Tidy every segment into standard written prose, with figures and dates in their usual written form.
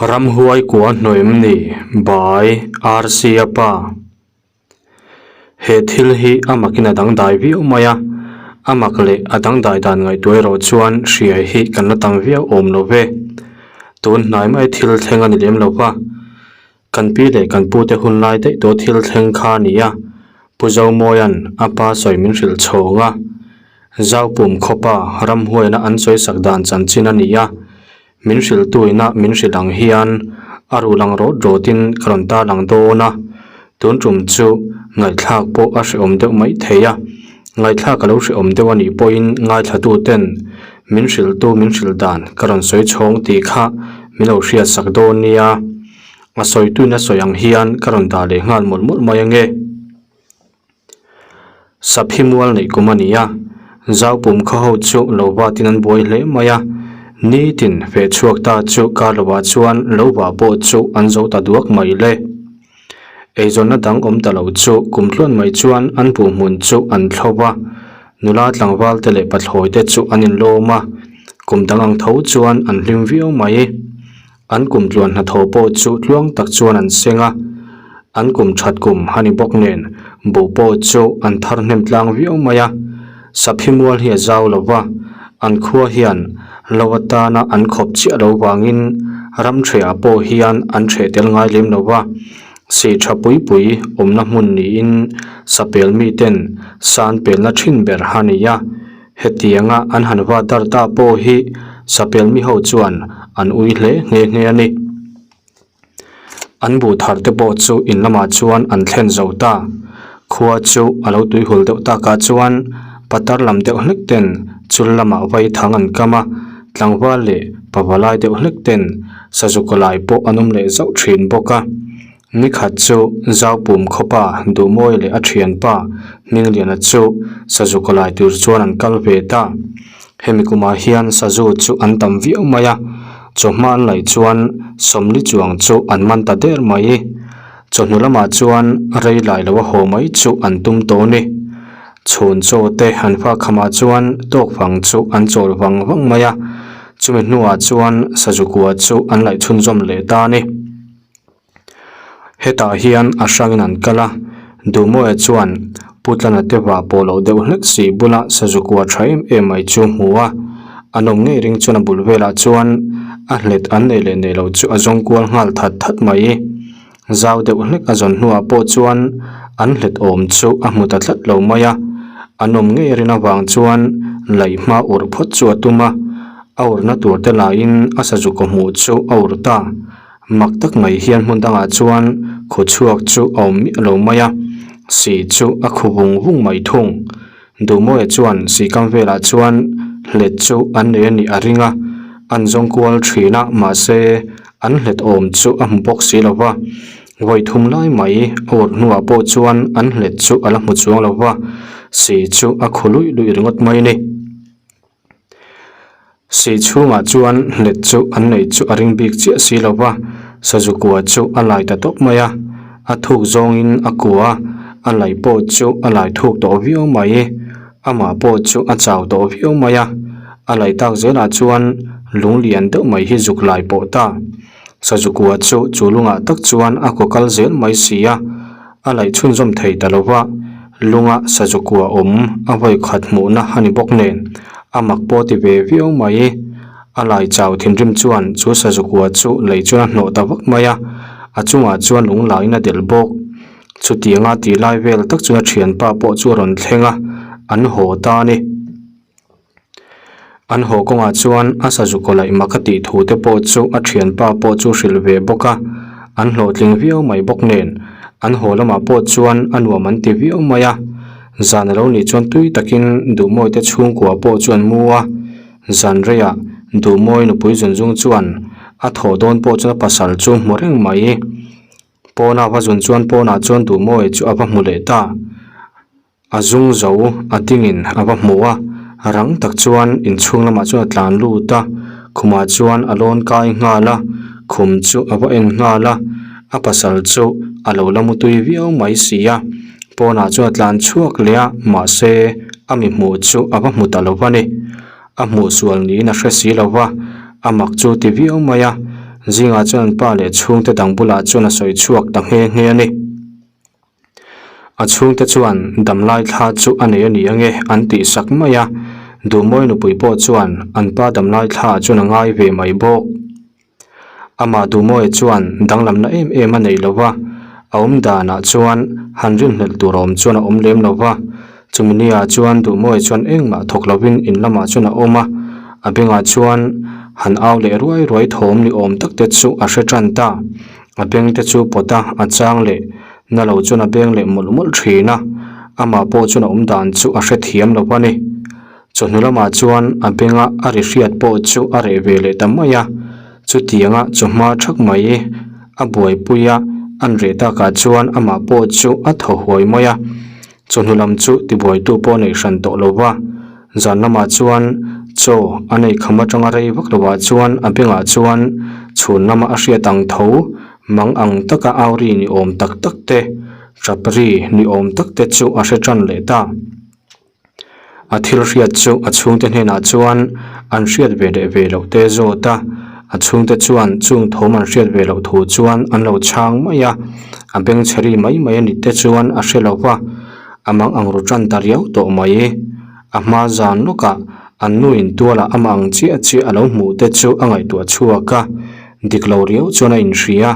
Ramhuai kua hnuai em ni? By RC-a pa. He thil hi a makin a dangdai viau mai a, a mak leh a dangdai dan ngaihtuah erawh chuan hriai hi kan la tam viau awm lo ve. Tun hnai mai thil thleng a ni lem lo va, kan pi leh kan pute hun lai daih tawh thil thleng kha a ni a, Pu Zomawia'n a pa sawi min hrilh chhawng a, Zaupum khawpa ramhuaina an sawisak dan chanchin a ni a, Min hrilhtuina min hrilh ang hian a ruh lang rawt rawtin ka rawn ta lang dawn a, tun tum chu ngaihthlak pawh a hrehawm deuh mai thei a, ngaihthlak a lo hrehawm deuh a nih pawhin ngaithlatuten min hrilhtu min hrilh dan ka rawn sawi chhawng tih kha min lo hriatsak dawn nia, a sawituin a sawi ang hian ka rawn dah leh nghal mawlh mawlh mai ange. Saphi mual neih kum a ni a, Zaupum khaw ho chu lo vatin an buai hle mai a, nitin feh chhuak ta chu kar lovah chuan lo vah pawh chu an zo ta duak mai le. Eizawnna dang awm ta lo chu kum tluan mai chuan an buh hmun chu an thlo va, nula tlangval te leh pathlawi te chu an inlawm a, kum dang ang tho chuan an hlim viau mai. An kum tluan hnathawh pawh chu tluang tak chuan an seng a, an kum that kum a ni bawk nen buh pawh chu an thar hnem tlang viau mai a. Saphi mual hi a zau lo va, an khua hian lo atana an khawp chiah lo vangin ram ṭhehah pawh hian an ṭheh tel ngai lem lo va, sih ṭha pui pui awmna hmun niin sapel miten san pelna ṭhin ber a ni a. Hetianga an han va dar ta pawh hi sapel mi ho chuan an ui hle nghe nghe a ni. An buh thar te pawh chu in lamah chuan an thlen zo ta. Khua chu a lo tuihul deuh takah chuan patar lam deuh hlek ten chul lamah vai thang an kam a, tlangval leh pavalai deuh hlek ten sazuka lai pawh an awm leh zauh thin bawk a. Nikhat chu Zaupum khawpa Duhmawi leh a thianpa Hmingliana chu sazu kawlai tur chuan an kal ve ta. Hemi kumah hian sazu chu an tam viau mai a, chawhma an laih chuan sawmli chuang chu an man ta der mai. Chawhnu lamah chuan rei lai lo a haw mai chu an tum tawh a ni. Chhun chaw te an fak khamah chuan tawkfang chu an chawl vang vang mai a, chumi hnuah chuan sazu kua chu an laih chhunzawm leh ta a ni. Hetah hian a hrangin an kal a, Duhmawia chuan Putlana te vah pawh loh deuh hlek si bula sazu kua tha em em mai chu hmu a, a nawm ngei ring chuan a bul velah chuan a hlet an nei leh nei lo chu a zawng kual nghal that that mai. Zau deuh hlek a zawn hnuah pawh chuan an hlet awm chu a hmu ta tlat lo mai a, a nawm ngei rin avang chuan laih hma urh phawt chu a tum a, a urhna tur te laiin a sazu kaw hmuh chu a urh ta. Mak tak mai hian hmun dangah chuan khaw chhuak chu a awm miah lo mai a, si chu a khu vung vung mai thung. Duhmawia chuan si kam velah chuan hlet chu an nei a nih a ring a, an zawng kual thin a, mahse an hlet awm chu a hmu bawk si lo va. Vawi thum lai mai a urh hnuah pawh chuan an hlet chu a la hmu chuang lo va, si chu a khu luih luih ringawt mai a ni. Sei chhungah chuan hlet chu an neih chu a ring bik chiah si lo va, sazu kua chu a lai ta tawp mai a, a thuk zawngin a kua a, a laih pawh chu a lai thuk tawh viau mai, amah pawh chu a chau tawh viau mai a, a laih tak zelah chuan lung lian deuh mai hi zuk lai pawh ta. Sazu kua chu chu lungah tak chuan a kaw kal zel mai si a, a laih chhunzawm thei ta lo va, lunga sazu kua awm a vawi khat hmuhna a ni bawk nen a mak pawh ti ve viau mai. A lai chau thinrim chuan chu sazu kua chu lei chuan a hnawh ta vak mai a, a chungah chuan lung laiin a delh bawk. Chutianga tih lai vel tak chuan a thianpa pawh chu a rawn thleng a, an haw ta a ni. An haw kawngah chuan a sazu kaw laih mak a tih thu te pawh chu a thianpa pawh chu hrilh ve bawk a, an hlawhtling viau mai bawk nen an haw lamah pawh chuan a nuam an ti viau mai a. Zan a lo nih chuan tui takin Duhmawi te chhungkua pawh chu an mu a, zan reiah Duhmawi nupui zunzung chuan a thawh dawn pawh chuan a pasal chu hmu reng mai. Pawnah va zun chuan pawnah chuan Duhmawi chu a va hmu leh ta. A zung zo a dingin a va hmu a, rang tak chuan inchhung lamah chuan a tlan lut a, khumah chuan a lawn kai nghal a, khum chu a va en nghal a, a pasal chu a lo la mutui viau mai si a, pawnah chuan a tlan chhuak leh a, mahse a mi hmuh chu a va hmu ta lo va ni. A hmuh sual niin a hre si lo va, a mak chu ti viau mai a. Zingah chuan an pa leh chhungte dang bulah chuan a sawi chhuak ta nghe nghe a ni. A chhungte chuan damlai thla chu a nei a ni ange an tih sak mai a, Duhmawi nupui pawh chuan an pa damlai thla chuan a ngai ve mai bawk. Amah Duhmawia chuan danglamna em em a nei lo va, a awm danah chuan han rinhlelh tur a awm chuan a awm lem lo va. Chumi niah chuan Duhmawia chuan engmah thawk lovin in lamah chuan a awm a, a bengah chuan han au leh ruai ruai thawm ni awm tak te chu a hre tan ta. A beng te chu pawt a, a chang leh na lo chuan a beng leh mawlh mawlh thin a, amah pawh chuan a awm dan chu a hrethiam lo a ni. Chawhnu lamah chuan a benga a ri hriat pawh chu a reh ve leh ta mai a, chutianga chawhma thak mai a buaipui a an reh takah chuan amah pawh chu a thaw huai mai a, chawhnu lam chu tibuaitu pawh a neih hran tawh lo va, zan lamah chuan chaw a nei kham atanga rei vak lovah chuan a bengah chuan chhun lama a hriat ang tho mang ang taka au ri ni awm tak tak te, tap ri ni awm tak te chu a hre tan leh ta. A thil hriat chu a chhungte hnenah chuan an hriat ve leh ve loh te zawt a, a chhungte chuan chung thawm an hriat ve loh thu chuan an lo chhang mai a, a bengchhe ri mai mai a ni te chuan a hre lo va, a mang ang ru tan ta riau tawh mai. A hma zan lawkah an nu in tualah amah ang chiah chiah a lo hmuh te chu a ngaihtuah chhuak a, dik lo riau chuan a inhria.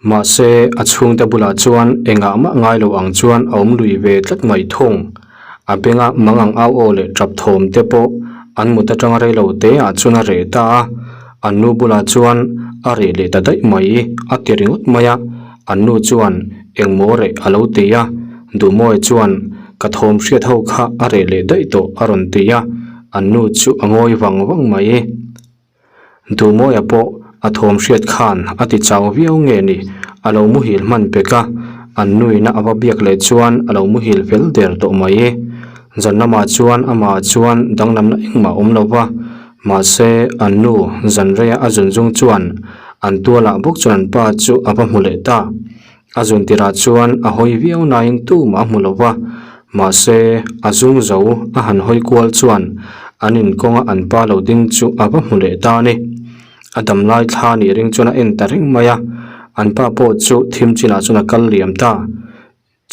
Mahse, a chhungte bulah chuan engah mah ngai lo ang chuan a awm lui ve tlat mai thung. A benga mang ang au aw leh tap thawm te pawh an mut atanga rei lo te ah chuan a reh ta a, an nu bulah chuan a reh leh ta daih mai a ti ringawt mai a, an nu chuan engmaw reh a lo ti a, Duhmawia chuan ka thawm hriat ho kha a reh leh daih tawh a rawn ti a, an nu chu a ngawi vang vang mai. Duhmawia pawh a thawm hriat khan a ti chau viau nge ni, a lo muhil hman pek a, an nuina a va biak leh chuan a lo muhil fel der tawh mai. Zan lamah chuan amah chuan danglamna engmah awm lo va, mahse an nu zan reia a zun zung chuan an tualah bawk chuan an pa chu a va hmu leh ta. A zun tirah chuan a hawi viau nain tumah a hmu lo va, mahse a zung zo a han hawi kual chuan an inkawnga an pa lo ding chu a va hmu leh ta a ni. A dam lai thla nih ring chuan a en ta reng mai a, an pa pawh chu thim chinah chuan a kal liam ta.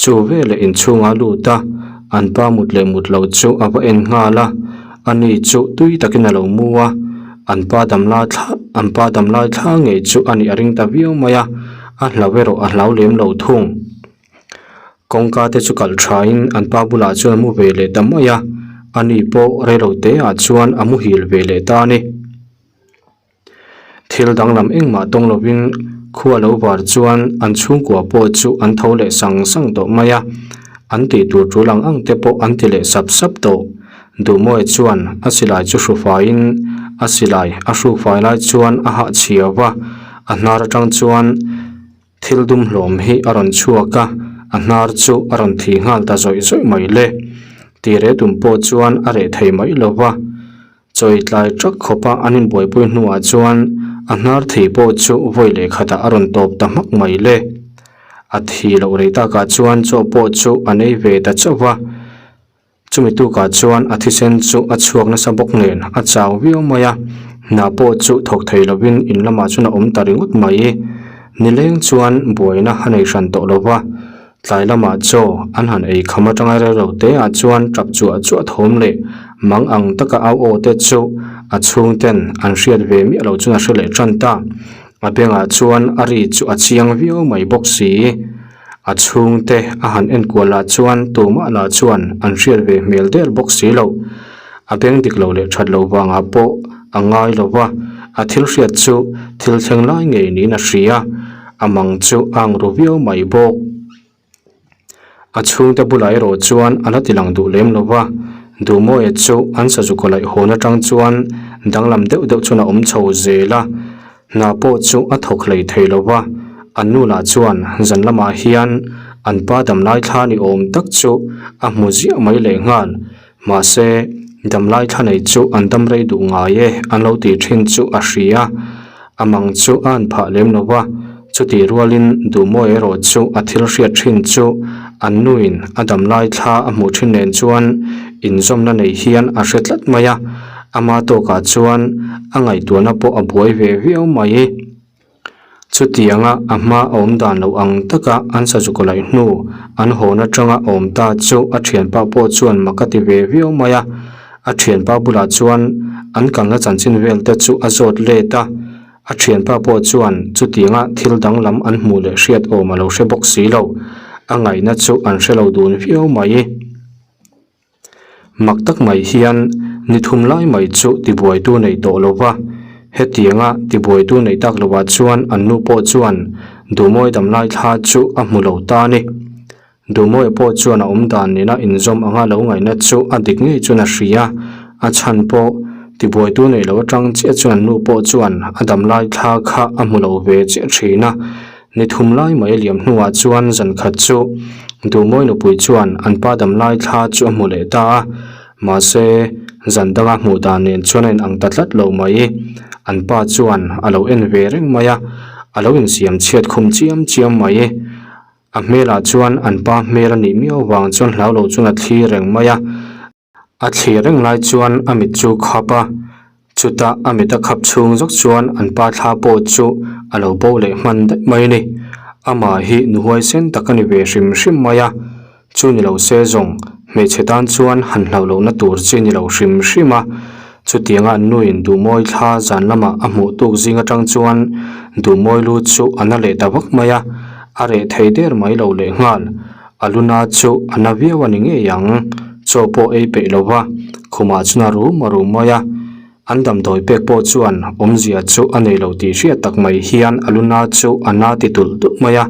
Chu veleh inchhungah a lut a, an pa mut leh mut lo chu a va en nghal a, ani chu tui takin a lo mu a, an pa dam lai thla an pa dam lai thla ngei chu a nih a ring ta viau mai a. A hlau erawh a hlau lem lo thung. Kawngka te chu kalh tha in an pa bulah chuan a mu ve leh ta mai a, ani pawh reilo te ah chuan a muhil ve leh ta a ni. Thil danglam engmah tawng lovin khua lo var chuan an chhungkua pawh chu an tho leh sang sang tawh mai a, an tih tur tul ang ang te pawh an ti leh sap sap tawh. Duhmawia chuan a silai chu hru faiin a silai a hruk fai lai chuan a hah chhiau va, a hnar atang chuan thil dum hlawm hi a rawn chhuak a, a hnar chu a rawn thi nghal ta zawih zawih mai le. Tireh tum pawh chuan a reh thei mai lo va, chawi tlai trak khawpa an inbuaipui hnuah chuan a hnar thei pawh chu vawi leh khatah a rawn tawp ta hmak mai le. A thi loh rei takah chuan chaw pawh chu a nei ve ta chauh va. Chumi tukah chuan a thisen chu a chhuak nasa bawk nen a chau viau mai a, hna pawh chu thawk thei lovin in lamah chuan a awm ta ringawt mai. Nileng chuan buaina a nei hran tawh lo va, tlai lamah chaw an han ei kham atanga rel lo te ah chuan tap chuah chuah thawm leh mang ang taka au aw te chu a chhungten an hriat ve miah lo chuan a hre leh tan ta. A bengah chuan a ri chu a chiang viau mai bawk si. A chhungte a han enkual lah chuan tumah lah chuan an hriat ve hmel der bawk si lo. A beng dik lo leh that lo vangah pawh a ngai lo va, a thil hriat chu thil thleng lai ngei niin a hria, a mang chu a ang ru viau mai bawk. A chhungte bulah erawh chuan a la ti lang duh lem lo va, Duhmawia chu an sazu kaw laih hawn atang chuan danglam deuh deuh chuan a awm chho zel a. Hna pawh chu a thawk hlei thei lo va, an nu lah chuan zan lamah hian an pa damlai thla ni awm tak chu a hmu ziah mai leh nghal. Mahse, damlai thla nei chu an dam rei duh ngai e an lo tih thin chu a hria. A mang chu a an phah lem lo va, chutih rualin Duhmawi erawh chu a thil hriat thin chu an nuin a damlai thla a hmuh thin nen chuan inzawmna nei hian a hre tlat mai a. Ama tawkah chuan a ngaihtuahna pawh a buai ve viau mai. Chutianga a hma a awm dan lo ang taka an sazuk laih hnu an hawn atanga awm ta chu a thianpa pawh chuan mak a ti ve viau mai a. A thianpa bulah chuan an kalna chanchin vel te chu a zawt let a. A thianpa pawh chuan chutianga thil danglam an hmuh leh hriat awm a lo hre bawk si lo. A ngaihna chu an hre lo dun viau mai. Mak tak mai hian ni thum lai mai chu tibuaitu nei tawh lo va, hetianga tibuaitu nei tak lovah chuan an nu pawh chuan Duhmawi damlai thla chu a hmu lo ta a ni. Duhmawia pawh chuan a awm dan nena inzawm anga lo ngaihna chu a dik ngei chuan a hria, a chhan pawh tibuaitu nei lo atang chiah chuan an nu pawh chuan a damlai thla kha a hmu lo ve chiah thin a. Ni thum lai mai a liam hnuah chuan zan khat chu Duhmawi nupui chuan an pa dam lai thla chu a hmu leh ta a, mahse zan danga hmuh dan nen chuan a inang ta tlat lo mai. An pa chuan a lo en ve reng mai a, a lo insiam chhiat khum chiam chiam mai. A hmelah chuan an pa hmel a nih miau vang chuan hlau lo chuan a thlir reng mai a. A thlir reng lai chuan a mit chu khap a, chutah a mit a khap chhung zawk chuan an pa thla pawh chu a lo bo leh hman daih mai a ni. Amah hi nu huaisen tak a ni ve hrim hrim mai a, chu ni lo se zawng hmeichhe tan chuan han hlauh lohna tur chi ni lo hrim hrim a. Chutianga an nuin Duhmawi thla zan lamah a hmuh tuk zing atang chuan Duhmawi lu chu a na leh ta vak mai a, a reh thei der mai lo lehnghal. A luna chu a na viau a ni ngei ang, chaw pawh ei peih lo va, khumah chuan a rum a rum mai a. An damdawi pek pawh chuan awmzia chu a nei lo tih hriat tak mai hian a luna chu a na ti tulh tulh mai a.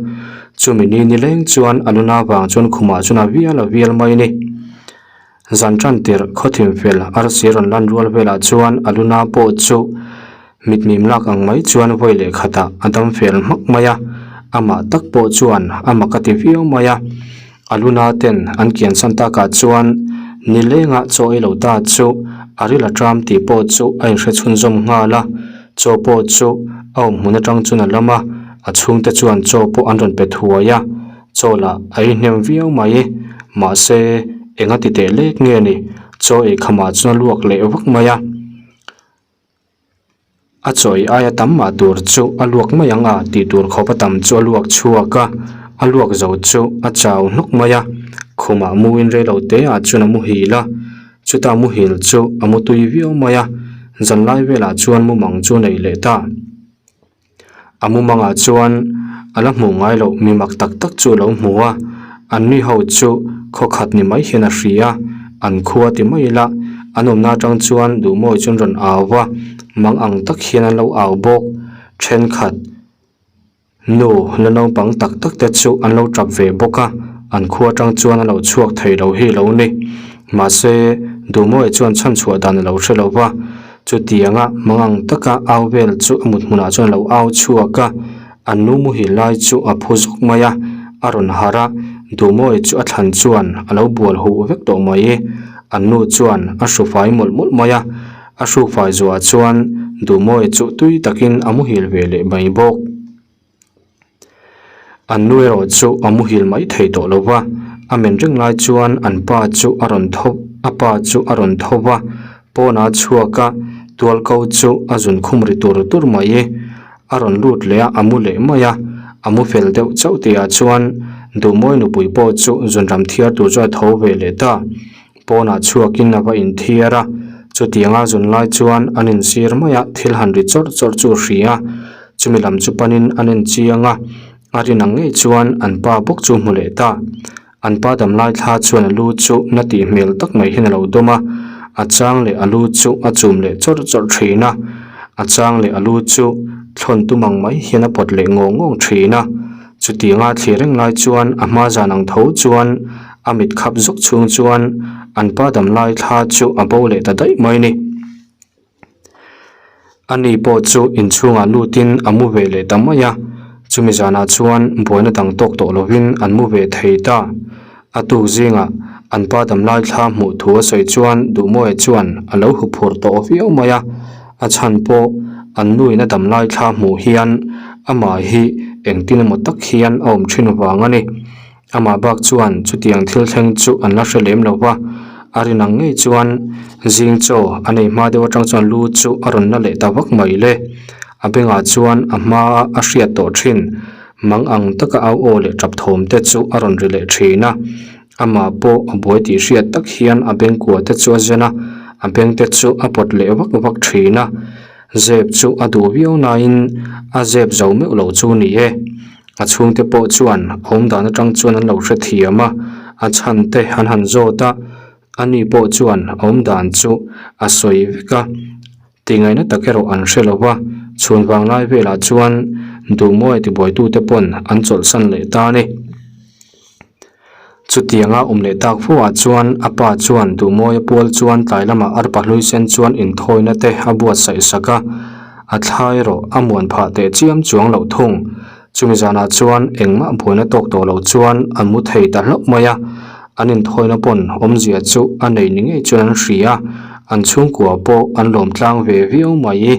Chumi ni nileng chuan a luna vang chuan khumah chuan a vial a vial mai a ni. Zan tan tirh khawthim fel arsi rawn lan rual velah chuan a luna pawh chu mitmim lak ang mai chuan vawi leh khatah a dam fel hmak mai a, amah tak pawh chuan a mak a ti viau mai a. A luna ten an kian san takah chuan nilengah chaw ei lo ta chu a ril a tram tih pawh chu a inhre chhunzawm nghal a, chaw pawh chu a awm hmun atang chuan a lam a, a chhungte chuan chaw pawh an rawn pe thuai a. Chaw lah a ei hnem viau mai, mahse eng a ti teh lek nge ni, chaw ei khamah chuan a luak leh vak mai a. A chaw ei aia tam mah tur chu a luak mai ang a tih tur khawp a tam chu a luak chhuak a, a luak zo chu a chau hnawk mai a, khumah muin reilo te ah chuan a muhil a, chuta muhil chu a mutui viau mai a, zanlai velah chuan mumang chu a nei leh ta. A mumangah chuan a la hmuh ngai loh mi mak tak tak chu a lo hmu a, an mi ho chu khaw khat ni mai hian a hria a, an khua ti mai ila an awmna atang chuan duhmawi chu an rawn au va, mang ang tak hian an lo au bawk. Thenkhat nu la naupang tak tak te chu an lo tap ve bawk a, an khua atang chuan a lo chhuak thei lo hi lo ni. Mahse duhmawi chuan chhanchhuah dan a lo hre lo va. Chutianga mangang taka au vel chu a mut hmunah chuan a lo au chhuak a, an nu muhil lai chu a phu zawk mai a, a rawn harh a, Duhmawi chu a thlan chuan a lo bual huh vek tawh mai. An nu chuan a hrufai mawlh mawlh mai a, a hrufai zuah chuan Duhmawi chu tui takin a muhil ve leh mai bawk. An nu erawh chu a muhil mai thei tawh lo va, a men reng lai chuan an pa chu a rawn tho a pa chu a rawn tho va, pawnah a chhuak a, tual ko chu a zun khum ri tur tur mai. A rawn lut leh a, a mu leh mai a, a mu fel deuh chauh tihah chuan Duhmawi nupui pawh chu zunram thiar tur chu a tho ve leh ta. Pawnah chhuakin a va inthiar a, chutianga zun lai chuan an insir mai a, thil han ri chawrh chawrh chu a hria a, chumi lam chu panin an en chiang a, a rin ang ngei chuan an pa bawk chu hmu leh ta. An pa dam lai thla chuan a lu chu na tih hmel tak mai hian a lo dawm a, a chang leh a lu chu a chum leh chawrh chawrh thin a, a chang leh a lu chu thlawn tum ang mai hian a pawt leh ngawng ngawng thin a, chutianga thlir reng lai chuan a hma zan ang tho chuan A mit khap zuk chhung chuan an pa dam lai thla chu a bo leh ta daih mai ni. Ani pawh chu inchhungah lutin a mu ve leh ta mai a, chumi zanah chuan buaina dang tawk tawh lovin an mu ve thei ta. A tuk zingah an pa dam lai thla hmuh thu a sawi chuan Duhmawia chuan a lo huphur tawh viau mai a, a chhan pawh an nuin a dam lai thla hmuh hian amah hi engtin emaw tak hian a awm thin vang a ni. Amah bak chuan chutiang thil thleng chu an la hre lem lo va, a rin ang ngei chuan zing chaw a nei hma deuh atang chuan lu chu a rawn la leh ta vak mai le. A bengah chuan a hmaa a hriat tawh thin mang ang taka au aw leh tap thawm te chu a rawn ri leh thin a. Amah pawh a buai tih hriat tak hian a bengkua te chu a zen a, a beng te chu a pawt leh vak vak thin a. Zep chu a duh viau nain a zep zo meuh lo chu ni e. A chhungte pawh chuan awm dan atang chuan an lo hrethiam a, a chhan te an han zawt a, ani pawh chuan awm dan chu a sawi vek a. Tingaihna tak erawh an hre lo va, chhun vang lai velah chuan Duhmawia tibuaitute pawn an chawlhsan leh ta a ni. Chutianga awm leh tak fo ah chuan a pa chuan Duhmawia pual chuan tlai lamah arpa hlui sen chuan inthawina te a buatsaih sak a, a thla erawh a muan phah teh chiam chuang loh thung. Chumi zanah chuan engmah buaina tawk tawh lo chuan an mu thei ta hlauh mai a, an inthawina pawn awmzia chu a nei ni ngei chuan an hria a, an chhungkua pawh an lawm tlang ve viau mai.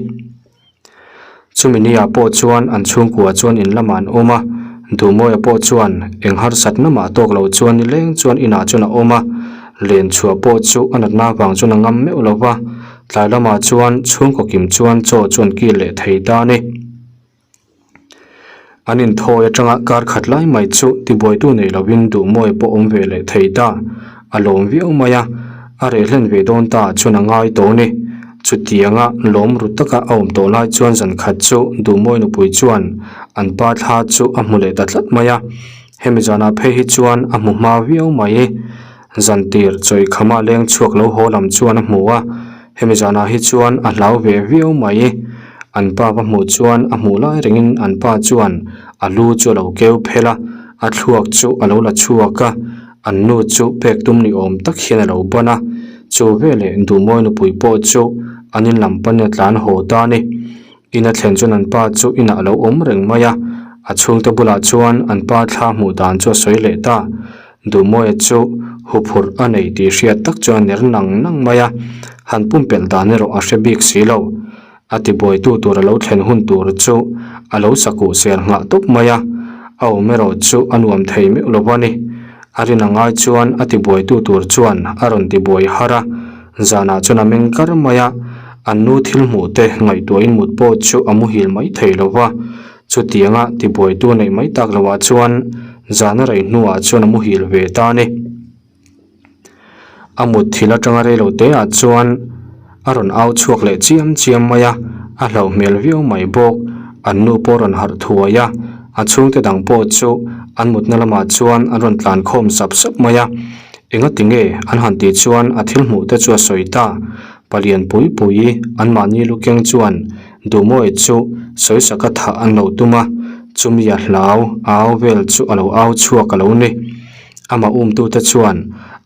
Chumi niah pawh chuan an chhungkua chuan in lamah an awm a, Duhmawia pawh chuan eng harsatna mah tawk lo chuan nileng chuan inah chuan a awm a, len chhuah pawh chu a natna avang chuan a ngam meuh lo va, tlai lamah chuan chhungkaw kim chuan chaw chu an kil leh thei ta a ni. An inthawi atanga kar khat lai mai chu tibuaitu nei lovin duhmawi pawh awm ve leh thei ta. A lawm viau mai a, a reh hlen ve dawn ta chuan a ngai tawh a ni. Chutianga lawm ru taka a awm tawh lai chuan zan khat chu duhmawi nupui chuan an pa thla chu a hmu leh ta tlat mai a. Hemi zanah phei hi chuan a hmu hma viau mai. Zantir chawikhama leng chhuak lo haw lam chuan a hmu a, hemi zanah hi chuan a hlau ve viau mai. An pa va hmuh chuan a hmuh lai rengin an pa chuan a lu chu a lo keu phel a, a thluak chu a lo la chhuak a, an nu chu pek tum ni awm tak hian a lo ban a, chu veleh Duhmawi nupui pawh chu an in lam panin a tlan haw ta a ni. In a thlen chuan an pa chu inah a lo awm reng mai a, a chhungte bulah chuan an pa thla hmuh dan chu a sawi leh ta. Duhmawia chu huphurh a nei tih hriat tak chuan a ner nang nang mai a, han pumpelh dan erawh a hre bik si lo. A tibuaitu tur a lo thlen hun tur chu a lo sakuh ser nghah tawp mai a, a awm erawh chu a nuam thei meuh lo a ni. A rin a ngai chuan a tibuaitu tur chuan a rawn tibuai har a, zanah chuan a meng kar mai a, an nu thil hmuh te ngaihtuahin mut pawh chu a muhil mai thei lo va, chutianga tibuaitu neih mai tak loah chuan zan a rei hnuah chuan a muhil ve ta a ni. A mut thil atanga rei lo te ah chuan a rawn au chhuak leh chiam chiam mai a, a hlauh hmel viau mai bawk. An nu pawh a rawn harh thuai a, a chhungte dang pawh chu an mutna lamah chuan an rawn tlan khawm sap sap mai a. Engati nge an han tih chuan a thil hmuh te chu a sawi ta. Palian pui pui anmahni lu keng chuan Duhmawi chu sawisaka thah an lo tum a, chumi a hlau au vel chu a lo au chhuak a lo ni. Amah umtute chuan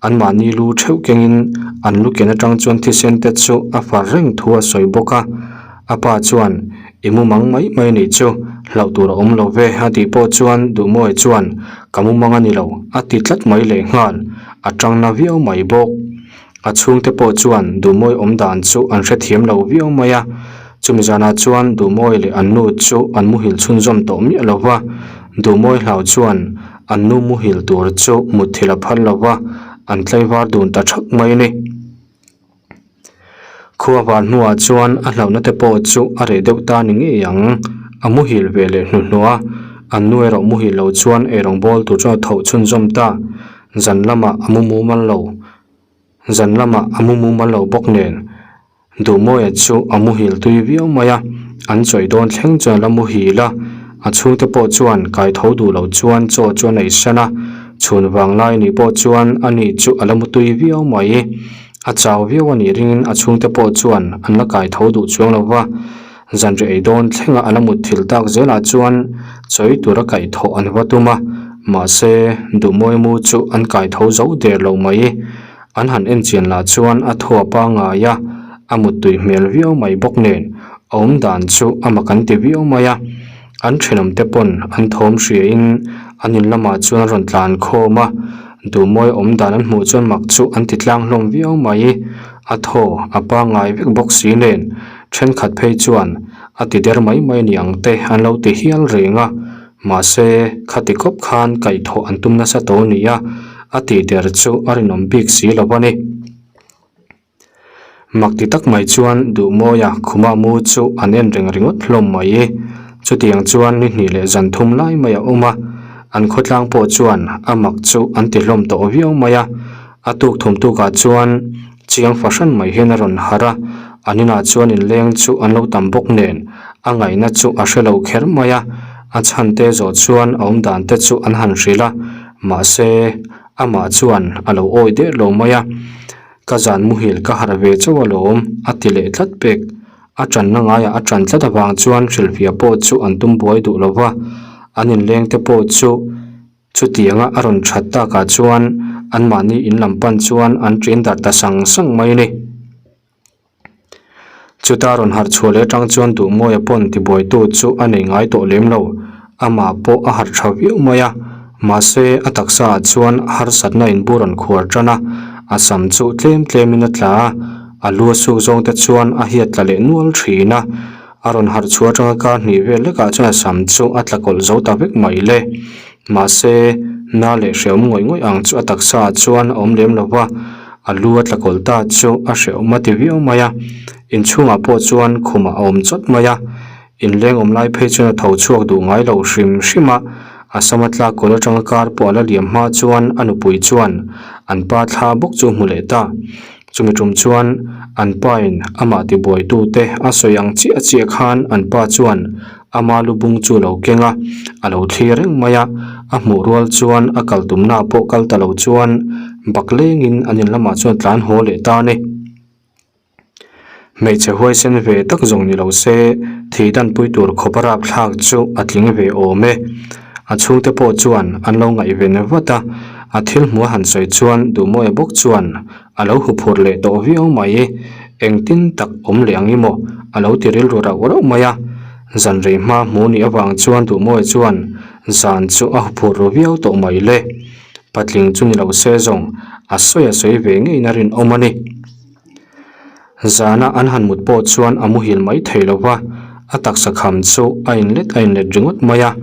anmahni lu theuh kengin an lu ken atang chuan thisen te chu a far reng thu a sawi bawk a. A pa chuan, I mumang mai mai nih chu, hlauh tur a awm lo ve a tih pawh chuan Duhmawi chuan, Ka mumang a ni lo a ti tlat mai lehnghal, a tang na viau mai bawk. A chhungte pawh chuan Duhmawi awm dan chu an hrethiam lo viau mai a, chumi zanah chuan Duhmawi leh an nu chu an muhil chhunzawm tawh miah lo va, Duhmawi hlau chuan an nu muhil tur chu mutthilh a phal lo va, an tlaivar dun ta thak mai a ni. Khua var hnuah chuan a hlauhna te pawh chu a reh deuh ta ni ngei ang, a muhil ve leh hnuhnawh a, an nu erawh muhil lo chuan eirawngbawl tur chuan a tho chhunzawm ta, zan lamah a mu mumal lo. Zan lamah a mu mumal lo bawk nen Duhmawia chu a muhil tui viau mai a, an chawi dawn thleng chuan a la muhil a, a chhungte pawh chuan kai tho duh lo chuan chaw chu a nei san a, chhun vang lai ni pawh chuan ani chu a la mu tui viau mai. A chau viau a nih ringin a chhungte pawh chuan an la kai tho duh chuang lo va, zanriah ei dawn thlenga a la mut thil tak zelah chuan chawi tura kaihthawh an va tum a, mahse Duhmawi mu chu an kai tho zo der lo mai. An han en chian lah chuan a thaw a pangngai a, a muttui hmel viau mai bawk nen a awm dan chu a mak an ti viau mai a. An thenawm te pawn an thawm hriain an in lamah chuan a rawn tlan khawm a, Duhmawi awm dan an hmuh chuan mak chu an ti tlang hlawm viau mai. A thaw a pangngai vek bawk si nen Thenkhat phei chuan a ti der mai mai ni ang te an lo ti hial reng a, mahse khati khawp khan kaihthawh an tum nasa tawh a ni a, a tih der chu a rinawm bik si lo a ni. Mak ti tak mai chuan Duhmawia khuma mu chu an en reng ringawt hlawm mai. Chutiang chuan ni hnih leh zan thum lai mai a awm a, an khawtlang pawh chuan a mak chu an ti hlawm tawh viau mai a. A tuk thum tukah chuan chiang fahran mai hian a rawn harh a, an inah chuan inleng chu an lo tam bawk nen a ngaihna chu a hre lo kher mai a, a chhante zawh chuan a awm dan te chu an han hrilh a, mahse amah chuan a lo awi der lo mai a. Ka zan muhil ka harh ve chauh alawm, a ti leh tlat pek. A tanna ngaiah a tan tlat avang chuan hrilhfiah pawh chu an tum buai duh lo va, an inleng te pawh chu chutianga a rawn that takah chuan anmahni in lam pan chuan an ṭin darh ta sang sang mai a ni. Chuta rawn harh chhuah leh atang chuan Duhmawia pawn tibuaitu chu a nei ngai tawh lem lo. Amah pawh a harh tha viau mai a, mahse a taksa ah chuan harsatna in bur an khuar tan a, a sam chu tlem tlem in a tla a, a lu a suk zawng te chuan a hiat tla leh nual thin a. A rawn harh chhuah atanga kar hnih vel lekah chuan a sam chu a tla kawlh zo ta vek mai le. Mahse, na leh hrehawm ngawih ngawih ang chu a taksa ah chuan a awm lem lo va, a lu a tla kawlh ta chu a hrehawm a ti viau mai a. Inchhungah pawh chuan khumah a awm chawt mai a, inleng awm lai phei chuan a tho chhuak duh ngai lo hrim hrim a, a sama tlak kawlh atanga kar pawh a la liam hma chuan a nupui chuan an pa thla bawk chu a hmu leh ta. Chumi tum chuan an pain amah tibuaitute a sawi ang chiah chiah khan an pa chuan ama lu bung chu a lo keng a, a lo thlir reng mai a, a hmuh rual chuan a kal tumna pawh kal ta lo chuan bak lengin an in lamah chuan tlan haw leh ta a ni. Hmeichhe huaisen ve tak zawng ni lo se thih danpui tur khawp a rapthlak chu a tling ve awm e. A chhungte pawh chuan an lo ngaihven vat a, a thil hmuh a han sawi chuan Duhmawia bawk chuan a lo huphurh leh tawh viau mai. Engtin tak awm leh ang i maw? A lo ti rilru rauh rauh mai a. Zan rei hma hmu nih avang chuan Duhmawia chuan zan chu a huphurh ru viau tawh mai le. Patling chu ni lo se zawng a sawi a sawi ve ngeiin a rinawm a ni. Zana an han mut pawh chuan a muhil mai thei lo va, a taksa kham chu a inlet a inlet ringawt mai a,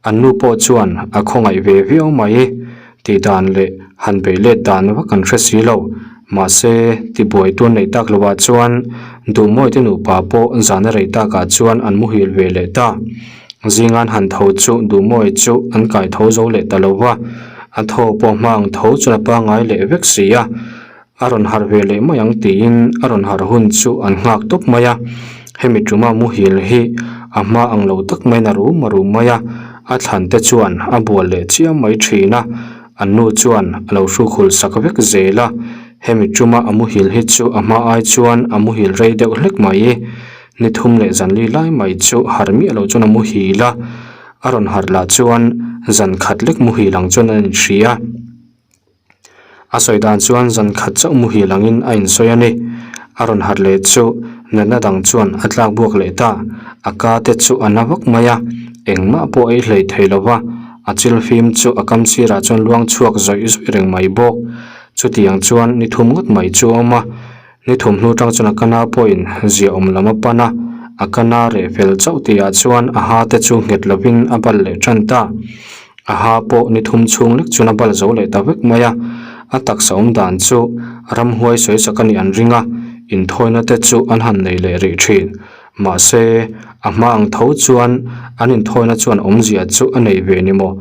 an nu pawh chuan a khawngaih ve viau mai. Tih dan leh han beih let dan vak an hre si lo. Mahse, tibuai tur neih tak lovah chuan Duhmawite nupa pawh zana rei takah chuan an muhil ve leh ta. Zingan han tho chu Duhmawia chu an kai tho zo leh ta lo va, a thaw pawh hma ang tho chuan a pangngai leh vek si a. A rawn harh ve leh mai ang tiin a rawn harh hun chu an nghak tawp mai a, hemi tuma muhil hi a hma ang lo tak maiin a rum a rum mai a, a thlan te chuan a bual leh chiam mai thin a, an nu chuan a lo hrukhul sak vek zel a, hemi tuma a muhil hi chu a hma ai chuan a muhil rei deuh hlek mai, ni thum leh zan li lai mai chu harh miah lo chuan a muhil a, a rawn harh lah chuan zan khat lek muhil ang chuan a inhria. A sawi dan chuan zan khat chauh muhil angin a insawi a ni. A rawn harh leh chu natna dang chuan a tlak buak leh ta. A ka te chu a na vak mai a, engmah pawh a ei hlei thei lo va, a chil fim chu a kam sirah chuan luang chhuak zawih zawih reng mai bawk. Chutiang chuan ni thum ngawt mai chu a awm a, ni thum hnu tang chuan a ka na pawhin ziaawm lam a pan a, a ka na reh fel chauh tihah chuan a ha te chu nghet lovin a bal leh tan ta. A ha pawh ni thum chhung lek chuan a bal zo leh ta vek mai a, a taksa awm dan chu ramhuai sawi sak a nih an ring a, inthawina te chu an han nei leh rih thin. Mahse, a hma ang tho chuan an inthawina chuan awmzia chu a nei ve ni maw?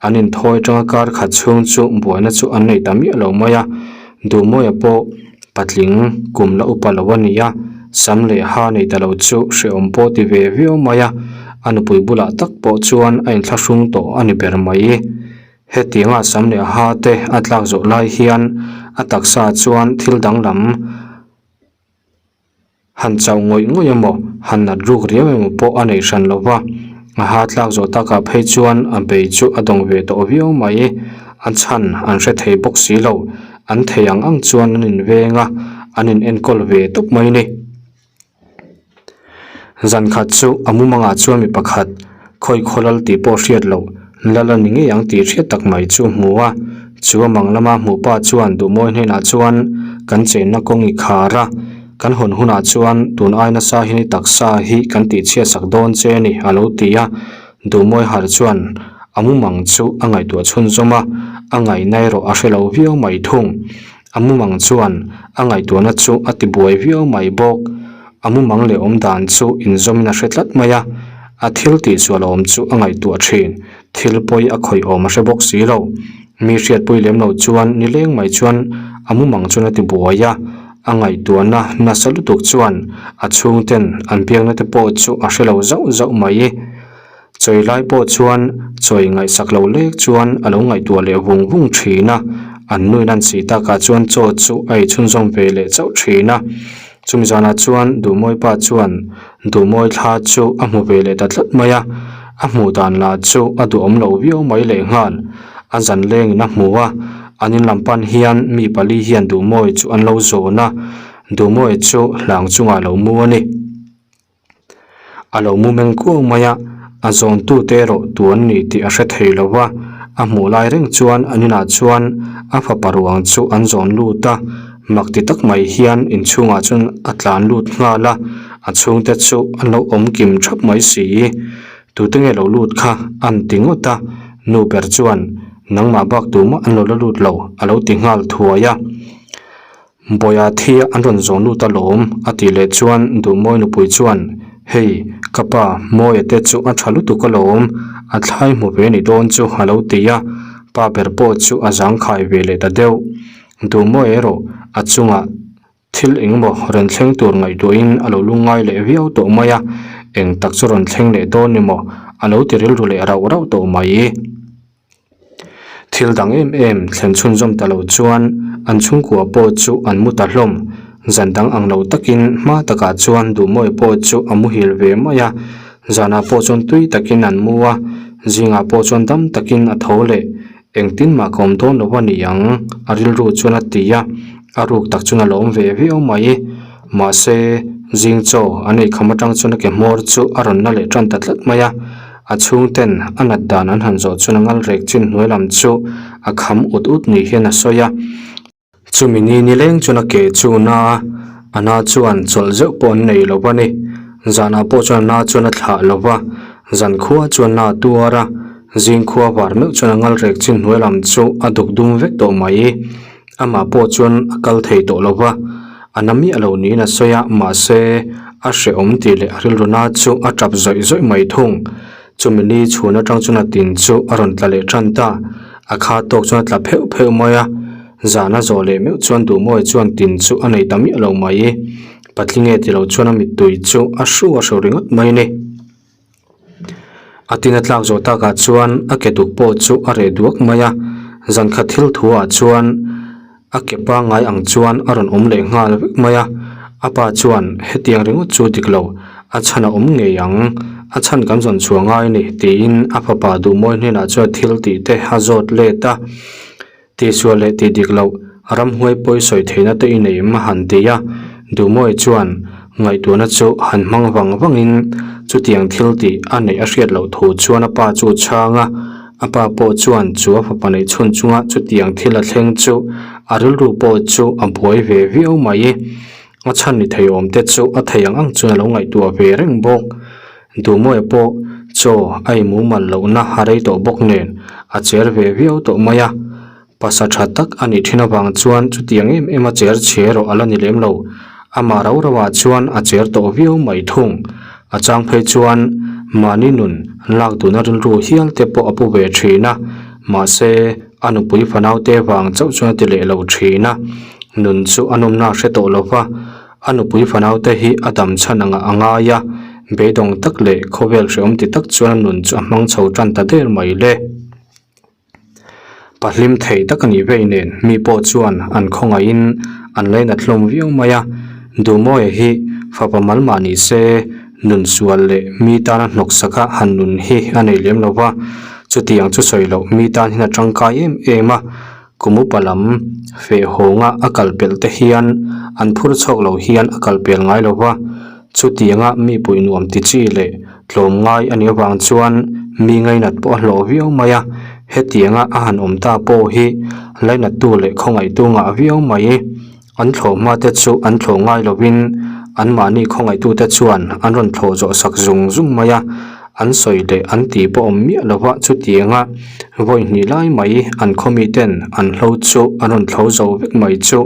An inthawi atanga kar khat chhung chu buaina chu an nei ta miah lo mai a, Duhmawia pawh patling kum la upa lo a ni a, sam leh ha nei ta lo chu hrehawm pawh ti ve viau mai a, a nupui bulah tak pawh chuan a inthlahrung tawh a ni ber mai. Hetianga sam leh ha te a tlak zawh lai hian a taksa chuan thil danglam Han chauh ngawih ngawih emaw, han nat ruk riau emaw pawh a nei hran lo va, a ha tlak zawh takah phei chuan a bei chu a dawng ve tawh viau mai. A chhan an hre thei bawk si lo, an thei ang ang chuan an inveng a, an in enkawl ve tawp mai ni. Zan khat chu a mumangah chuan mi pakhat khawi khaw lal tih pawh hriat loh lal a ni ngei ang tih hriat tak mai chu a hmu a, chu a mang lama hmuh pa chuan Duhmawi hnenah chuan kan chenna kawng i khar a, kan hawn hunah chuan tun ai nasa hian i taksa hi kan tihchhiat sak dawn che a ni a lo ti a, Duhmawi har chuan a mumang chu a ngaihtuah chhunzawm a, a ngaihna erawh a hre lo viau mai thung. A mumang chuan a ngaihtuahna chu a ti buai viau mai bawk. A mumang leh awmdan chu inzawmin a hre tlat mai a, a thil tihsual awm chu a ngaihtuah thin. Thil pawi a khawih awm a hre bawk si lo. Mi hriatpui lem lo chuan nileng mai chuan a mumang chuan a ti buai a, a ngaihtuahna nasa lutuk chuan a chhungten an biakna te pawh chu a hre lo zauh zauh mai. Chawi lai pawh chuan chawi ngaihsak lo lek chuan a lo ngaihtuah leh vung vung thin a, an nuin an sih takah chuan chaw chu a ei chhunzawm ve leh chauh thin a. Chumi zanah chuan Duhmawi pa chuan Duhmawi thla chu a hmu ve leh ta tlat mai a, a hmuh dan lah chu a duhawm lo viau mai lehnghal. A zan lengin a hmu a, an in lam pan hian mi pali hian Duhmawi chu an lo zawn a, Duhmawi chu hlang chungah a lo mu a ni. A lo mu meng kuau mai a, a zawntute erawh tu an ni tih a hre thei lo va, a hmuh lai reng chuan an inah chuan a fapa ruang chu an zawn lut a, mak ti tak mai hian inchhungah chuan a tlan lut nghal a, a chhungte chu an lo awm kim thap mai si. Tute nge lo lut kha an ti ngawt a, nu ber chuan nangmah bak tumah an lo la lut lo a lo ti nghal thuai a. Bawiha thi an rawn zawn lut alawm a tih leh chuan Duhmawi nupui chuan Hei, ka pa Mawia te chu a tha lutuk alawm, a thlai hmu ve ni dawn chu a lo ti a, pa ber pawh chu a zangkhai ve leh ta deuh. Duhmawi erawh a chungah thil engemaw rawn thleng tur ngaihtuahin a lo lungngai leh viau tawh mai a, eng tak chu rawn thleng leh dawn ni maw a lo ti rilru leh rauh rauh tawh mai. Thil dang em em thlen chhunzawm ta lo chuan an chhungkua pawh chu an mu ta hlawm. Zan dang ang lo takin hma takah chuan Duhmawi pawh chu a muhil ve mai a, zanah pawh chuan tui takin an mu a, zingah pawh chuan dam takin a tho leh. Engtin mah ka awm dawn lo a ni ang, a rilru chuan a ti a, a ruk tak chuan a lawm ve viau mai. Mahse, zing chaw an eikham atang chuan a ke hmawr chu a rawn na leh tan ta tlat mai a. A chhungten a nat dan an han zawh chuan a ngal rek chin hnuai lam chu a kham ut ut ni hian a sawi a. Chumi ni nileng chuan a ke chu na a, a na chuan chawlh zeuh pawh an nei lo a ni. Zanah pawh chuan a na chuan a thlah lo va, zan khua chuan na a tuar a, zing khua var meuh chuan a ngal rek chin hnuai lam chu a duk dum vek tawh mai. Amah pawh chuan a kal thei tawh lo va, a na miah lo niin a sawi a, mahse a hrehawm tih leh a rilru na chu a tap zawih zawih mai thung. Chumi ni chhun atang chuan a tin chu a rawn tla leh tan ta, a kha tawk chuan a tla pheuh pheuh mai a, zan a zawh leh meuh chuan Duhmawi chuan tin chu a nei ta miah lo mai. Patlinge ti lo chuan a mittui chu a hru a hru ringawt mai a ni. A tin a tlak zawh takah chuan a ke duk pawh chu a reh duak mai a, zan khat thil thu ah chuan a ke pangngai ang chuan a rawn awm leh nghal vek mai a, a pa chuan hetiang ringawt chu dik lo, a chhan a awm ngei ang, a chhan kan zawn chhuah ngai a ni tiin a fapa Duhmawi hnenah chuan thil tih te a zawt let a. Tihsual leh tih dik loh, ramhuai pawi sawi theihna te i nei em a han ti a, Duhmawi chuan ngaihtuahna chu han hmang vang vangin chutiang thil tih a neih a hriat loh thu chuan a pa chu chhang a, a pa pawh chuan chu a fapa neih chhun chunga chutiang thil a thleng chu a rilru pawh chu a buai ve viau mai. A chhan ni thei awm te chu a thei ang ang chuan a lo ngaihtuah ve reng bawk. Duhmawi pawh chaw a i mumal lohna a rei tawh bawk nen a cher ve viau tawh mai a, pasa tha tak a nih thin avang chuan chutiang em em a cher chhe erawh a la ni lem lo. Amah rau rau ah chuan a cher tawh viau mai thung. A chang phei chuan mahni nun lak duhna rilru hial te pawh a pu ve thin a, mahse a nupui fanau te vang chauh chuan a ti leh lo thin a, nun chu a nawmna a hre tawh lo va. A nupui fanaute hi a dam chhan angah a ngai a, beidawng tak leh khawvel hrehawm ti tak chuan a nun chu a hmang chho tan ta der mai le. Pa hlim thei tak a nih vei nen mi pawh chuan an khawngaihin an lainat hlawm viau mai a, Duhmawia hi fapa mal mah ni se nun sual leh mi tana hnawksak a han nun hi a nei lem lo va, chutiang chu sawi loh mi tan hian a tangkai em em a. Kum upa lam feh hawnga a kal pelh te hian an phur chhuak lo hian a kal pel ngai lo va, chutianga mi puih nuam ti chi leh tlawm ngai a nih avang chuan mi ngainat pawh a hlawh viau mai a, hetianga a han awm ta pawh hi lainattu leh khawngaihtu ngah viau mai. An thlawh hma te chu an thlawh ngai lovin anmahni khawngaihtute chuan an rawn thlawh zawh sak zung zung mai a. An sawi leh an tih pawh awm miah lo va, chutianga vawi hnih lai mai an khaw miten an hlo chu an rawn thlo zo vek mai chu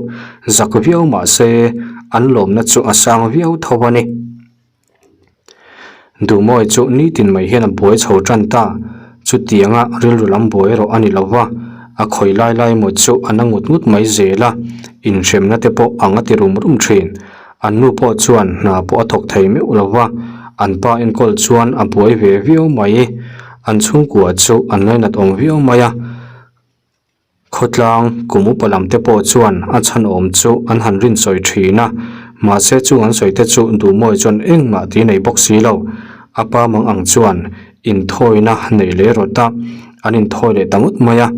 zak viau mah se an lawmna chu a sang viau tho a ni. Duhmawi chu nitin mai hian a buai chho tan ta, chutianga rilru lam buai erawh a ni lo va, a khawi lai lai maw chu a na ngut ngut mai zel a, inhremna te pawh ang a ti rum rum thin. An nu pawh chuan hna pawh a thawk thei meuh lo va, an pa enkawl chuan a buai ve viau mai. An chhungkua chu an ngainat awm viau mai a. Khawtlang kum upa lam te pawh chuan a chhan awm chu an han rin sawi thin a, mahse chung an sawi te chu Duhmawi chuan engmah tih nei bawk si lo. A pa mang ang chuan inthawina neih leh rawt a, an inthawi leh ta ngawt mai a.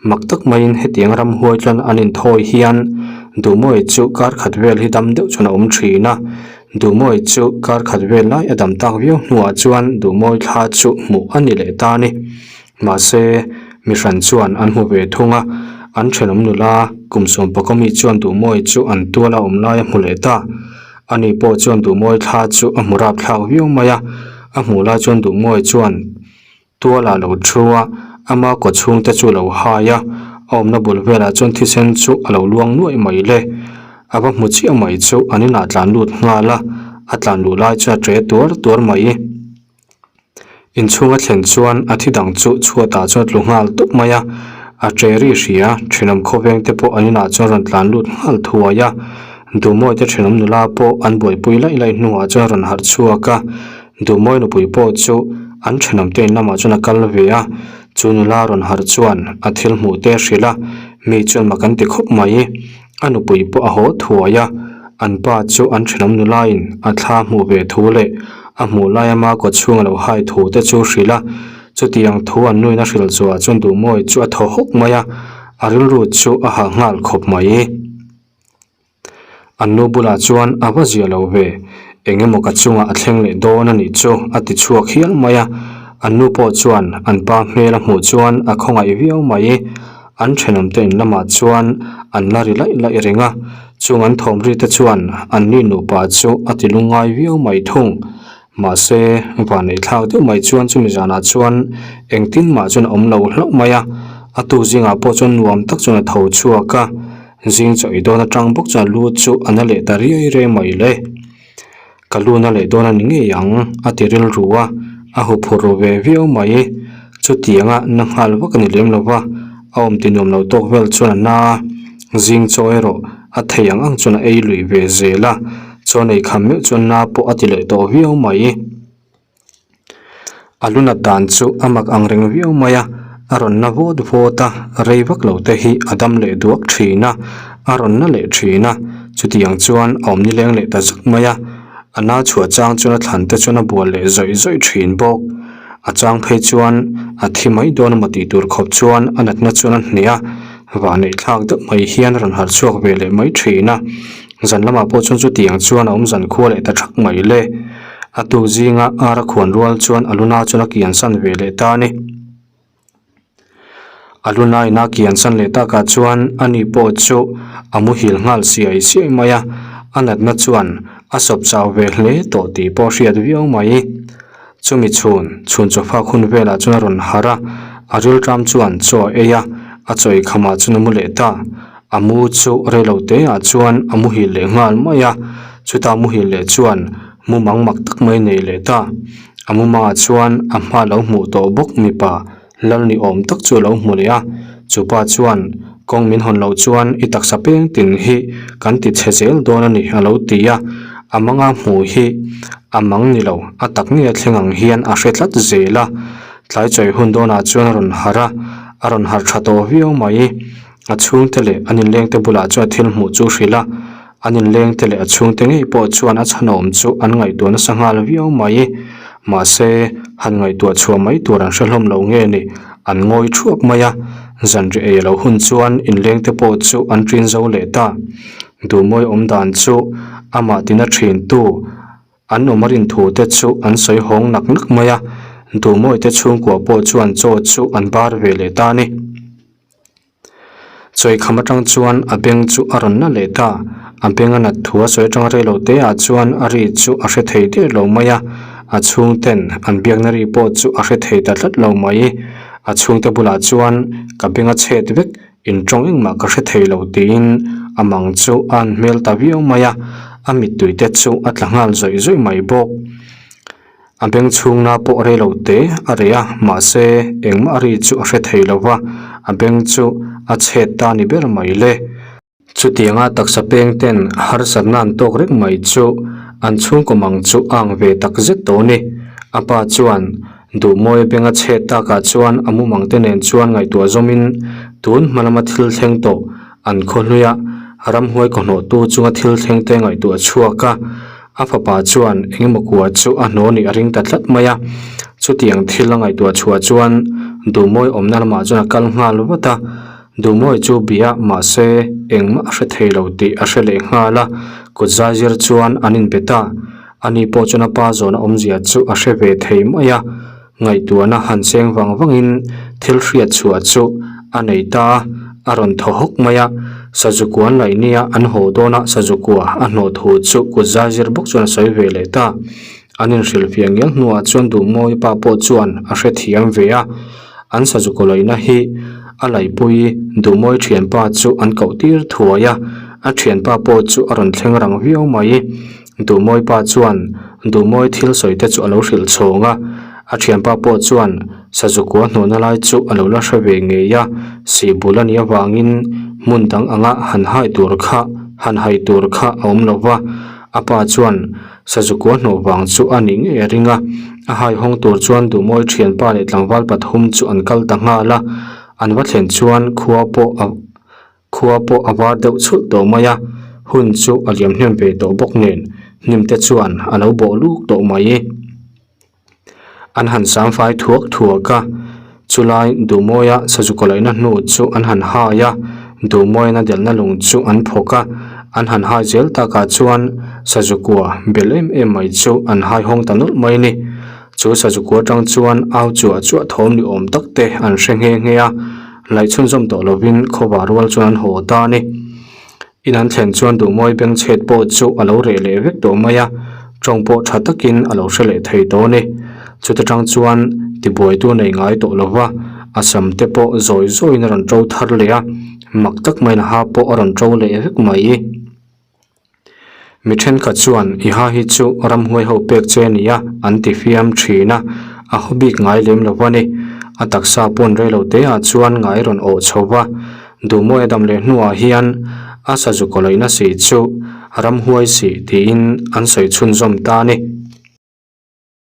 Mak tak maiin hetiang ramhuai chuan an inthawi hian Duhmawi chu kar khat vel hi dam deuh chuan a awm thin a. Duhmawi chu kar khat vel lai a dam tak viau hnuah chuan Duhmawi thla chu hmuh a ni leh ta a ni. Mahse, mi hran chuan an hmu ve thung a, an thenawm nula kum sawmpakaw mi chuan Duhmawi chu an tual a awm lai a hmu leh ta. Ani pawh chuan Duhmawi thla chu a hmu rapthlak viau mai a, a hmuh lai chuan Duhmawi chuan tual ah lo thu a, ama kaw chhung te chu a lo hai a, a awmna bul velah chuan thisen chu a lo luang nuaih mai le. A va hmu chiah mai chu an inah tlan lut nghal a, a tlan luh lai chuan a ṭe tuar tuar mai. Inchhung a thlen chuan a thi dang chu chhuatah chuan a tlu nghal tawp mai a, a che ri hria, thenawm khawveng te pawh an inah chuan rawn tlan lut nghal thuai a, Duhmawi te thenawm nula pawh an buaipui laih laih hnuah chuan rawn harh chhuak a, Duhmawi nupui pawh chu an thenawm te in lamah chuan a kal ve a, chu nula rawn harh chuan a thil hmuh te a hrilh a, mi chuan mak an ti khawp mai. A nupui pawh a haw thuai a, an pa chu an thenawm nulain a thla hmuh ve thu leh a hmuh laia ma kaw chhung a lo hai thu te chu hrilh a. Chutiang thu an nuin a hrilh chhuah chuan Duhmawi chu a thaw hawk mai a, a rilru chu a hah nghal khawp mai. An nu bulah chuan a va zia lo ve, eng emaw ka chungah a thleng leh dawn a nih chu a ti chhuak hial mai a. An nu pawh chuan an pa hmel a hmuh chuan a khawngaih viau mai. An thenawmte in lamah chuan an la ri laih laih reng a, chung an thawm ri te chuan an ni nupa chu a ti lungngai viau mai thung. Mahse, vanneih thlak deuh mai chuan chumi zanah chuan engtin mah chuan a awm lo hlauh mai a, a tuk zingah pawh chuan nuam tak chuan a tho chhuak a, zing chaw ei dawn atang bawk chuan lu chu a na leh ta riai riai mai le. Ka lu na leh dawn a ni ngei ang a ti rilru a, a huphurh ru ve viau mai. Chutianga na nghal vak a ni lem lo va, a awm ti nuam lo tawk vel chuan a na a, zing chaw erawh a thei ang ang chuan a ei lui ve zel a, chaw nei kham meuh chuan na pawh a ti leh tawh viau mai. A lu nat dan chu a mak ang reng viau mai a, a rawn na vawt vawt a, rei vak lo te hi a dam leh duak thin a, a rawn na leh thin a, chutiang chuan a awm nileng leh ta zak mai a, a na chhuah chang chuan a thlan te chuan a bual leh zawih zawih thin bawk. A chang phei chuan a thi mai dawn emaw tih tur khawp chuan a natna chuan a hneh a, vahneih thlak deuh mai hian a rawn harh chhuak ve leh mai thin a. Zan lamah pawh chuan chutiang chuan a awm zan khua leh ta thak mai le. A tuk zinga ar a khuan rual chuan a luna chuan a kian san ve leh ta a ni. A luna in a kian san leh takah chuan ani pawh chu a muhil nghal siai siai mai a, a natna chuan a sawp chau ve hle tawh tih pawh a hriat viau mai. Chumi chhun, chhun chawfak hun velah chuan a rawn harh a, a rilṭam chuan chaw a ei a, a chaw ei khamah chuan a mu leh ta. A mu chu reilo te ah chuan a muhil leh nghal mai a, chuta muhil leh chuan mumang mak tak mai nei leh ta. A mumangah chuan a hma lo hmuh tawh bawk mipa lal ni awm tak chu a lo hmu leh a, chupa chuan kawng min hawn loh chuan i taksa peng tin hi kan ti chhe zel dawn a ni a lo ti a, a manga hmuh hi a mang ni lo, a tak ngei a thleng ang hian a hre tlat zel a. Tlai chawi hun dawnah chuan a rawn harh a, a rawn harh tha tawh viau mai. A chhungte leh an inlengte bulah chuan a thil hmuh chu hrilh a, an inlengte leh a chhungte ngei pawh chuan a chhanawm chu an ngaihtuah nasa nghal viau mai. Mahse, han ngaihtuah chhuah mai tur an hre hlawm lo nge ni, an ngawi thuap mai a. Zanriah ei a lo hun chuan inlengte pawh chu an ṭin zo leh ta. Duhmawi awm dan chu amah tina ṭhintu an awm a rin thu te chu an sawi hawng nak nak mai a, Duhmawi te chhungkua pawh chuan chaw chu an bar ve leh ta a ni. Chawikham atang chuan a beng chu a rawn na leh ta. A beng a nat thu a sawi atang rei lo te ah chuan a ri chu a hre thei der lo mai a. A chhungten an biakna ri pawh chu a hre thei ta tlat lo mai. A chhungte bulah chuan ka beng a chhet vek, in tawng engmah ka hre thei lo tiin a mang chu a an hmel ta viau mai a, a mittui te chu a tla nghal zawih zawih mai bawk. A beng chhungna pawh rei lo te a reh a, mahse engmah ri chu a hre thei lo va, a beng chu a chhet ta ni ber mai le. Chutianga taksa peng ten harsatna an tawk reng mai chu an chhungkaw mang chu a ang ve tak zet tawh a ni. A pa chuan Duhmawia beng a chhet takah chuan a mumang te nen chuan ngaihtuah zawmin tun hma lama thil thleng tawh an khaw hluia ramhuai kawhnawhtu chunga thil thleng te ngaihtuah chhuak a. A fapa chuan engemaw kua chu a hnaw nih a ring ta tlat mai a, chutiang thil a ngaihtuah chhuah chuan Duhmawi awmna lamah chuan a kal nghal vat a, Duhmawi chu bia mahse engmah a hre thei lo tih a hre leh nghal a, kut zai zir chuan an inbe ta, ani pawh chuan a pa zawhna awmzia chu a hre ve thei mai a. Ngaihtuahna han cheng vang vangin thil hriat chhuah chu a nei ta a, a rawn thaw hawk mai a. Sazu kuan laih nia an haw dawn a, sazu kua a hnawh thu chu kut zai zir bawk chuan a sawi ve leh ta. An inhrilhfiah ngial hnuah chuan Duhmawi pa pawh chuan a hrethiam ve a, an sazu kaw laihna hi a laihpui Duhmawi thianpa chu an koh tir thuai a, a thianpa pawh chu a rawn thleng rang viau mai. Duhmawi pa chuan Duhmawi thil sawi te chu a lo hrilh chhawng a, a thianpa pawh chuan sazu kua hnawhna lai chu a lo la hre ve ngei a, sih bul a nih avangin hmun dang anga han hai tur kha han hai tur kha a awm lo va, a pa chuan sazu kua hnawh vang chu a nih ngei a ring a, a hai hawng tur chuan Duhmawi thianpa leh tlangval pathum chu an kal ta nghal a, an va thlen chuan khua pawh a. Khua pawh a var deuh chhulh tawh mai a, hun chu a liam hnem ve tawh bawk nen hnim te chuan a lo bawh luk tawh mai. An han sam fai thuak thuak a, chulai Duhmawia sazu kawlaihna hnu chu an han hai a, Duhmawiana delhna lung chu an phawk a, an han hai zel takah chuan sazu kua bel em em mai chu an hai hawng ta nawlh mai a ni. Chu sazu kua atang chuan au chuah chuah thawm ni awm tak te an hre nghe nghe a. Laih chhunzawm tawh lovin khawva rual chuan an haw ta a ni. In an thlen chuan Duhmawi bengchhet pawh chu a lo reh leh vek tawh mai a, tawng pawh tha takin a lo hre leh thei tawh a ni. Chuta tang chuan tibuaitu nei ngai tawh lova, a sam te pawh zawi zawiin a rawn to thar leh a, mak tak maiin a ha pawh a rawn to leh vek mai. Mi thenkhat chuan i ha hi chu ramhuai ho pek che a nia an ti fiam thin a, a haw bik ngai lem lo a ni. A taksa pawn rei lo te ah chuan ngai rawn awh chho va, Duhmawi a dam leh hnuah hian a sazu kawlaihna si chu ramhuai si tiin an sawi chhunzawm ta a ni.